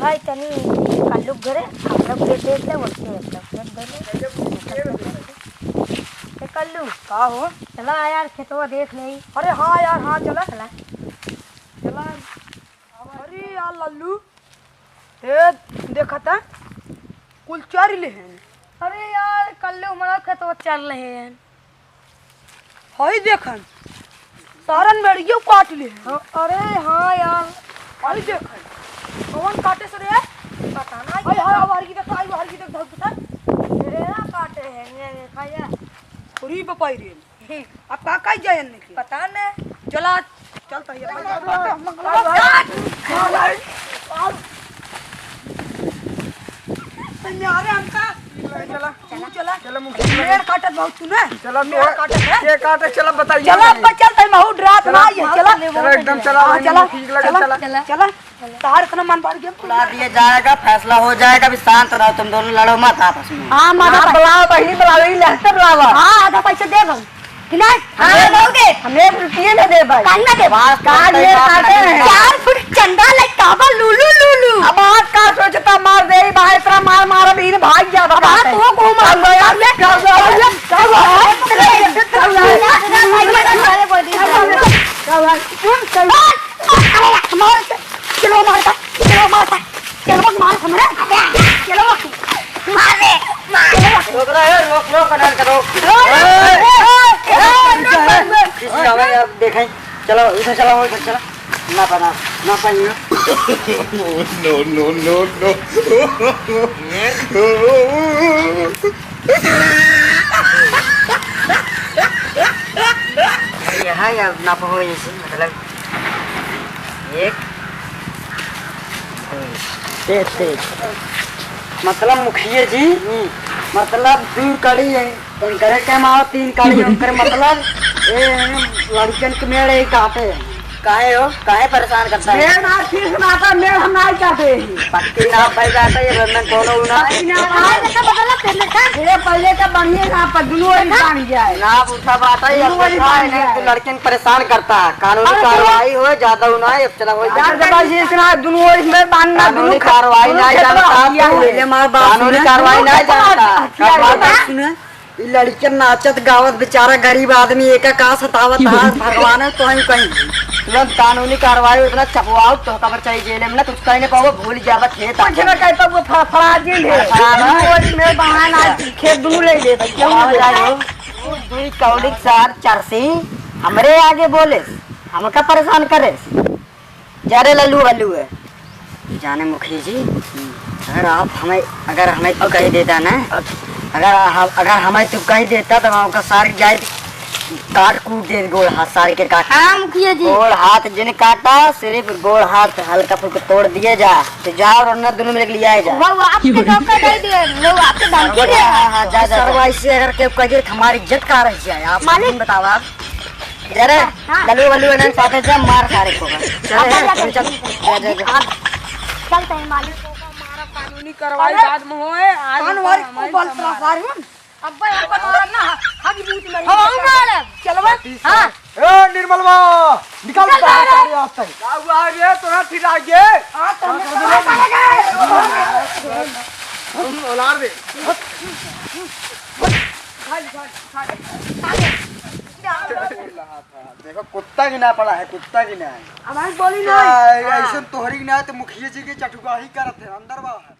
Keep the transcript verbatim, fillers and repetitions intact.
भाई, तनी कल्लू के घरे, हम लोग के देख ले, उसके एक लोग देख ले। ए कल्लू, का हो? चला यार, खेतवा देख ले। अरे हाँ यार, हाँ, चला। चला। चला। अरे यार लल्लू, ए, देखत है, कुल चर ले हैं। अरे यार, कल्लू हमारा खेतवा चर ले हैं। हई देखन, सारन मेड़ियो काट ले हैं। हाँ, अरे हाँ यार। हई देखन, कौन काटे से रे? पता ना। हई, हई, हई, हर की देख, हई, हर की देख, धर के। ए, काटे हैं, ये देखा यार। अरे बपाई रे। अब का कही जाए इनके? पता न। चला, चल तो ये। चला। अरे हमका। चला। चला। चला, चला। चला, चला, चला, मुखिया। मेड़ काटत बहुत तू ना। चला, मेड़ तो काटत है। के काटे, चला, बताइए चला, नहीं। अब चल, तई महू डरात चला, ना, ये चला। चला, एकदम चला, हाँ, वही चला, ठीक लगे, चला, चला। चला। चला। तहार इतना मन बढ़ गया। बुला दिया जाएगा, फैसला हो जाएगा। अभी शांत रहो तुम दोनों, लड़ो मत आपस में। हाँ, माता हाँ, बुलाओ बहिनी, बुलाओ, यही लहते बुलाओ। हाँ, आधा पैसा दे दो। कि नहीं? हाँ, हमें, दोगे? हमें एक रुपये न दे भाई। काहे ना दे? बात कान करते ये बात खाते नहीं हैं। चार फुट चंदा ले काबा लूलू लूलू। अब बात का सोचता, मार दे भाई, इतना मार मार अभी भाग गया था। बात वो को मार दे। चल, चल, चल। चलो मारता, चलो मारता, चलो मार हमरा, चलो मार दे, मार। रोक रहा है, रोक, रोक, अनल का रोक। रोक, ए, रोक, ए, ए, रोक, रोक, रोक। किसी आवे यार, देखें। चलो, इधर चलो, इधर चलो। ना पना, ना पानी ना। No, no, no, no। यहाँ यार ना पहुँच ऐसे, मतलब एक, तेज, तेज। मतलब मुखिया जी, हम्म। मतलब दू कड़ी है, इनकरे के माओ तीन कड़ी, उनकर मतलब ए, लड़कन के मेड़ ही काटे। काहे हो? काहे परेशान करता है? मेड़ ना ठीक ना आता, मेड़ हम नहीं काटे ही। पक्की ना भाई जाता, ये घर में कोनो ना। पक्की ना आता। आज का बदला तेरे का? ये पहले का बढ़िया ना, पर दुनू ओर पानी जाए। ना उठा बात है, ये दुनू ओर अच्छा है, पानी नहीं तो जाए। लड़कन परेशान करता है। कानूनी अरे तो कार्रवाई हो, ज्यादा हो ना, ये चला हो। ज्यादा जबरदस्ती ना, दुनू ओर में बांधना, कानूनी दुनू कार्रवाई दुनू नहीं खेतवा जानता, हथियार तू है। ले मार बाप कानूनी सुने। कार्रवाई नहीं जानता। हथियार है। बात सुने। ई लड़िकन नाचत गावत बेचारा गरीब आदमी एका का सतावत है, भगवान है तो ही कहीं। तुरंत कानूनी कार्रवाई, इतना चपवाओ तो खबर चाहिए जेल में ना, कुछ कहीं नहीं पाओ, भूल जावा खेत कुछ ना कह पाओ, फड़फड़ा दिन है। फड़फड़ा ना। कोई में बहाना खेत दुनू ले ले भैया। क्या हो जाए हो? दुई कौड़ी सार चरसी हमरे आगे बोले, हमका परेशान करे। जा रे लल्लू हल्लू है। जाने मुखी जी, अगर आप हमें, अगर हमें तू कही देता ना, अगर हम, अगर हमें तू कही देता तो हम ओकर सार के जाए काट कूट दे, गोड़ हाथ सार के काट। हाँ मुखिया जी। गोड़ हाथ जिन काटा, सिर्फ गोड़ हाथ हल्का फुल्का तोड़ दिए जा। तो जाओ और अन्ना दोनों मिलके लिया जा। वो आपके धोखा दे दिए, लोग आपके धमकी दे। हाँ, हाँ, जा, जा, जा। सरवा ऐसे अगर केहू कह दे तो हमारी इज्जत का रह जाए, आप मालिक। बताओ आप। जरा हाँ। लल्लू वल्लू एनन साथे जब मार सारे को। चल, हाँ, चल, चल, चल। चल, चल, चल। हाँ। चल, तय मालिक को का मारा कानूनी कार्रवाई अरे, बाद में होए, आज कान वाली को हमारी बोल संभाल। सारे हम। अब्बा, हमको मारा ना, हम भी मुंह में हम मारा। चलो बे। हाँ। ए, निर्मलवा, निकल निकल बाहर बाहर। सारे आज तक। का हुआ रे, तोरा फिर आ गए? हाँ, तो हमें पकड़ के ले गए। औलाद दे। भाई, भाई, भाई। देखो, कुत्ता की ना पड़ा है, कुत्ता की ना है। अब हम बोली क्या नहीं। है, हाँ। ऐसन तोहरी की ना है, तो मुखिया जी के चटुकाही करत है, अंदर बाहर।